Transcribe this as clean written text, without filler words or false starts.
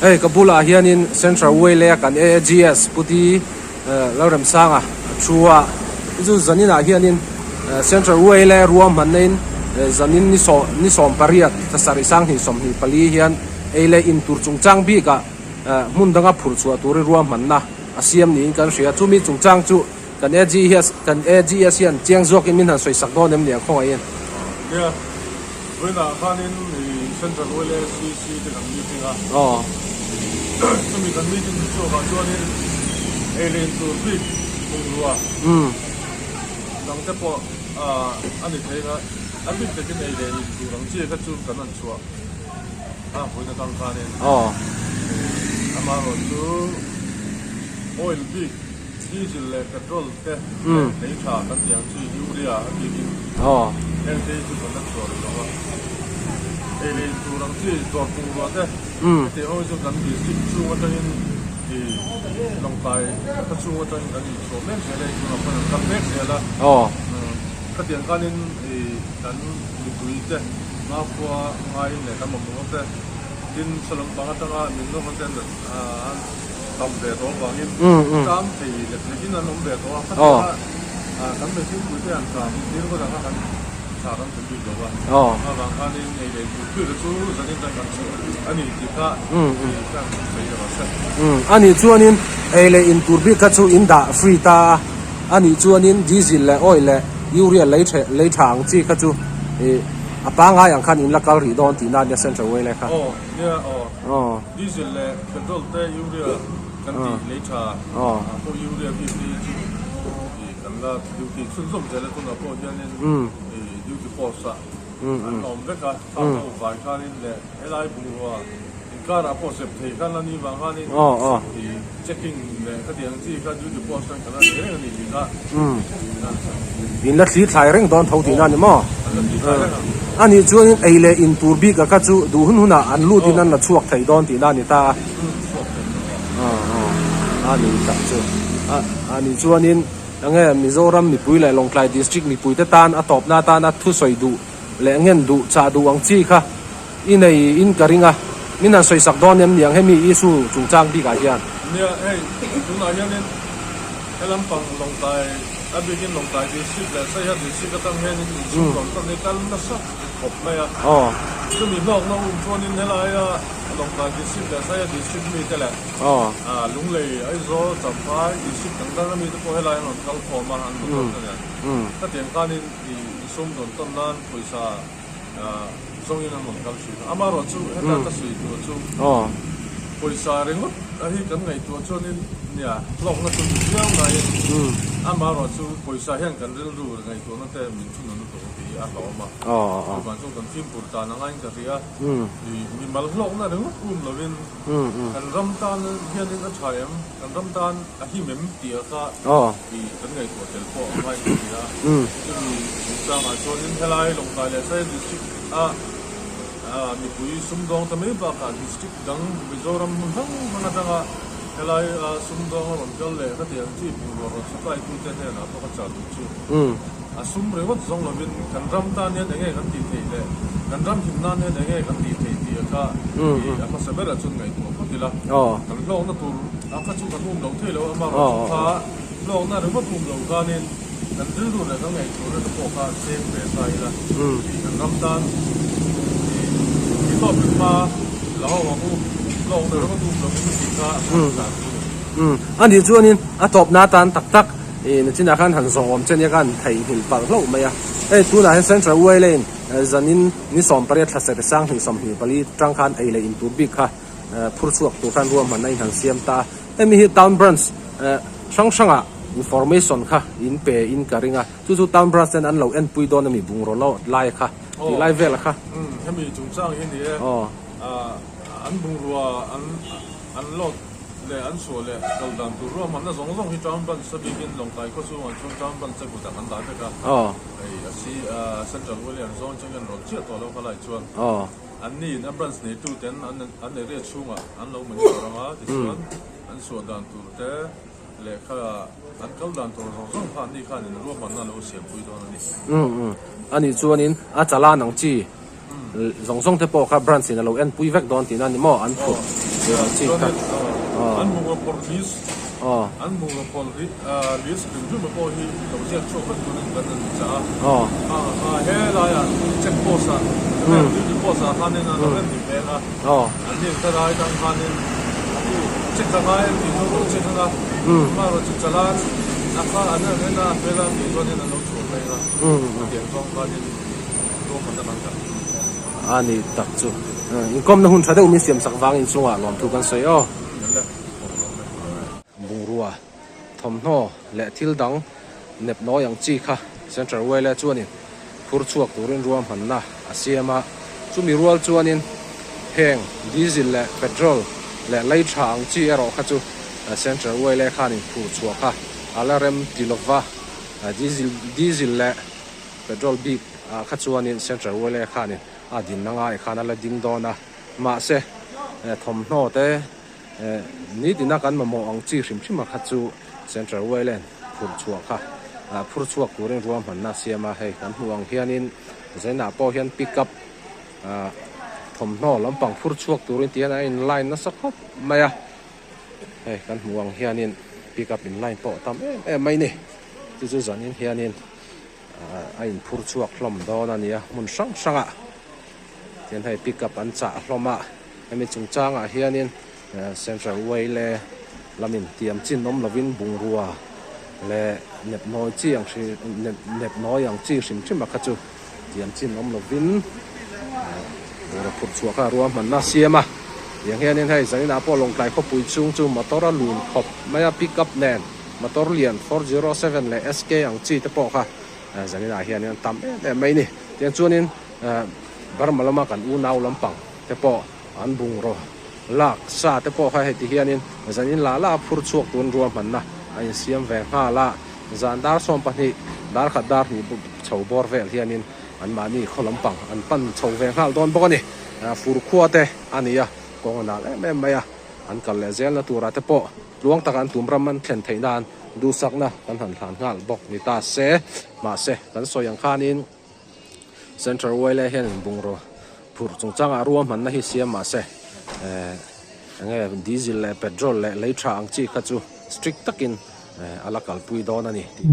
Hei ka bulah hianin Central Way leh kan AAGS Pu Di Lalremsanga a thu a, chu chu zaninah hianin Central Way leh ruahmanna in zanin ni sawm ni 18 thla sarih sanghnih 24 hian ei leh in tur chungchang bikah hmun danga phurh chhuah turi ruahmanna a siam niin kan hria. Chumi chungchang chu kan AGS kan AGS hian chiang zawkin min han sawisak dawn em ni ang khawngaihin? Nia. Vawiinah khanin Central Oil SEC te kan meeting a, chumi kan meeting chu chhuakah chuanin ei leh in tur bik bungrua dang te pawh a ni thei a, a bik takin ei leh in tur ang chi kha chu kan han chhuah a vawiin atang khanin amaherawhchu chu oil bik Diesel leh petrol te leh lei tha kan tih ang chi urea a bikin heng te hi chu kan la chhuah rih lo a. Ei leh in tur ang chi dawr bungrua te hetiang ho hi chu kan district chhung atangin ih Lawngtlai khaw chhung atangin kan inchhuah mek zel a, inchhuah pawn an kal mek zel a. Khatiang khanin ih kan mipui te Ngaukhua ngaiin leh kan mamawh te tin saw lampang atanga min nawr te an tam ve tawh avangin ṭam thei lek lekin an awm ve tawh a, khatianga kan mihringpui te an ṭam tir vat ang a, kan tha kan tum bik lo va, avang khanin ei leh tur phir chu zanin tan kan chhuah a ni tih kha kan sawi rawh se. A nih chuanin ei leh in tur bik kha chu in dah free ta a, a nih chuanin diesel leh oil leh urea lei ṭhe lei ṭha ang chi kha chu ih a pangngai ang khan in la kal rih dawn tihna a nia Central Way leh kha. Aw nia aw. Diesel leh petrol te urea kan tih lei tha ah pawh urea bik hi chu ih kan la duty chhunzawm zel a tunah pawh hianin ih duty post ah an la awm vek a khang ho vai khanin leh helai bungrua inkarah pawh zep thei khan la ni vang khanin ih checking leh khatiang chi kha duty post an kan la nei reng a ni tih kha In la thli thlai reng dawn tho tihna a ni maw? A nih chuanin ei leh in tur bik a kha chu duh hun hunah an lutin an la chhuak thei dawn tihna a ni ta a. A ni tak chu. A nih chuanin enge Mizoram mipui leh Lawngtlai District mipuite tan a tawpna atana thusawi duh leh ngen duh chah duh ang chi kha i nei in ka ring a. Min han sawisak dawn em niang hemi issue chungchang bikah hian? Nia, hei tunah hianin He lampang Lawngtlai, a bikin Lawngtlai District leh Saiha District atang hianin inchhung rawn tan hi kal nasa khawp mai a. Chumi hlawkna um chuanin helaia Lawngtlai District leh Saiha District mite leh Lunglei, Aizawl, Champhai District dang dang a mite pawh helai an rawn kal khawm a, an motor te nen. Khatiang khanin insum rawn tawn nan pawisa zawngin an rawn kal thin a. Amaherawhchu heta ka sawi tur chu pawisa ringawt a hi kan ngaihtuah chuanin nia hlawkna chu ni viau laiin amaherawhchu pawisa hian kan rilru ngaihtuahna te min thunun lutuk ang tih hi a hlauhawm a. Chuvang chuan kan fimkhur tan a ngaiin ka hria. Mimal hlawkna ringawt um lovin kan ram tan hianin a tha em, kan ram tan a him em tih a kha kan ngaihtuah tel pawh a ngai ka hria. Chumi chungchangah chuanin helai Lawngtlai leh Saiha District a mipui sumdawng ta mai bakah District dang Mizoram hmun hrang hrang atanga helai sumdawng a rawn kal leh khatiang chi bungrua rawn supply tute hnenah pawh ka chah duh chu. A sum ringawt zawng lovin kan ram tan hian enge kan tih theih leh kan ram him nan hian enge kan tih theih tih a kha i a hmasa berah chuan ngaihtuah phawt ila. Kan hlawkna tur a kha chu kan um lo thei lo a, amaherawh chu kha hlawkna ringawt um lo khanin kan rilru leh kan ngaihtuahna te pawh kha seng ve ta ila i kan ram tan i i tawp in hma la ho ang u, hlawkna ringawt um lovin tih kha a hman dan chu a ni. A nih chuanin a tawpna atan tak tak Ih nachinah khan han zawm che nia khan theihnghilh palh hlauh mai a. Hei tunah hian Central Y Lane zanin ni 18 thla serh 20 24 tang khan ei leh in tur bik kha phur chhuak tur khan ruahmanna in han siam ta a. Hemi hi Town Branch hrang hrangah information kha in pe in ka ring a. Chu chu Town Branch ten an lo enpui dawn ami bungraw lo lai kha tih lai vel kha. Hemi chungchang hi ni e. An bungrua an load leh an chhuah leh kal dan tur ruahmanna zawng zawng hi Town Branch a bikin Lawngtlai khaw chhungah chuan Town Branch a kutah kan dah vek a. Hei a si Central William zawng chuan kan rawn chiah tawh lo kha lai chuan an ni in a branch neitu ten an area chhungah an lo monitor ang a tichuan an chhuah dan tur te leh kha an kal dan tur zawng zawng kha an ni khan in ruahmanna a lo siampui dawn a ni. A nih chuanin a chalan ang chi. Zawng zawng te pawh kha branch in a lo enpui vek dawn tihna a ni maw an phurh. tih ang chi kha. An bungraw phawrh list an bungraw phawrh list hrim hrim pawh hi lo ziak chhuak vek turin kan rawn chah a. He laiah check post ah duty post ah khanin an lo en ni hmel a. An ni thalai tang khanin check a ngai an tih chu lo check ang a. Amaherawhchu chalan a kha an rawn en a a fel a an tih chuanin an lo chhuah mai ang a. Tiang zawng khanin ruahmanna kan dah. A ni tak chu. Inkawmna hun tha deuh min siam sak vang inchungah lawmthu kan sawi aw. Bungrua, thawmhnaw leh thil dang nep nawi ang chi kha Central Wele chuanin phur chhuak turin ruahmanna a siam a. Chumi rual chuanin heng diesel leh petrol leh lei tha ang chi erawh kha chu Central Wele khanin phur chhuah kha a la rem ti lova. Diesel diesel leh Petrol bik ah kha chuanin Central Wele khanin a dinna ngai khan a la ding dawn a, mahse thawmhnaw te nitina kan mamawh ang chi hrim hrim a kha chu Central Wele phurh chhuah kha phur chhuak turin ruahmanna a siam a, hei kan hmuh ang hianin zainah pawh hian pick up thawmhnaw lampang phur chhuak turin ti hian a in line nasa khawp mai a, hei kan hmuh ang hianin pick up in line pawh a tam em em mai ni, chu chu zanin hianin. A inphur chhuak hlawm dawn a nia hmun hrang hrangah tian hei pick up an chah hlawm a hemi chungchangah hianin central whale lamin tiam chin awm lovin bungrua leh nepnawi chi ang hri nepnawi ang chi hrim hrim a kha chu tiam chin awm lovin bungraw phurh chhuah kha ruahmanna a siam a tiang hianin hei zaninah pawh Lawngtlai khawpui chhung chu motor a lun khawp mai a pick up nen. Motor lian 407 leh SK ang chi te pawh kha zaninah hianin an tam em em mai a ni. Tiang chuanin Burma lama kan unau lampang te pawh an bungraw lak sa te pawh kha heti hianin zanin lah lah a phur chhuak tun ruahmanna a insiam ve nghal a. Zan dar 12, dar khat dar hnih chho bawr vel hianin anmahni khaw lampang an pan chho ve nghal dawn bawk a ni. Fur khua te a ni a, kawng a nal em em mai a, an kal leh zelna turah te pawh. Tluang taka an tum ram an thlen theih nan duhsakna kan han hlan nghal bawk ni ta se. Mahse, kan sawi ang khanin Central Wile hianin bungraw phurh chungchangah ruahmanna hi siam mahse enge diesel leh petrol leh lei tha ang chi kha chu strict takin a la kalpui dawn a ni tih.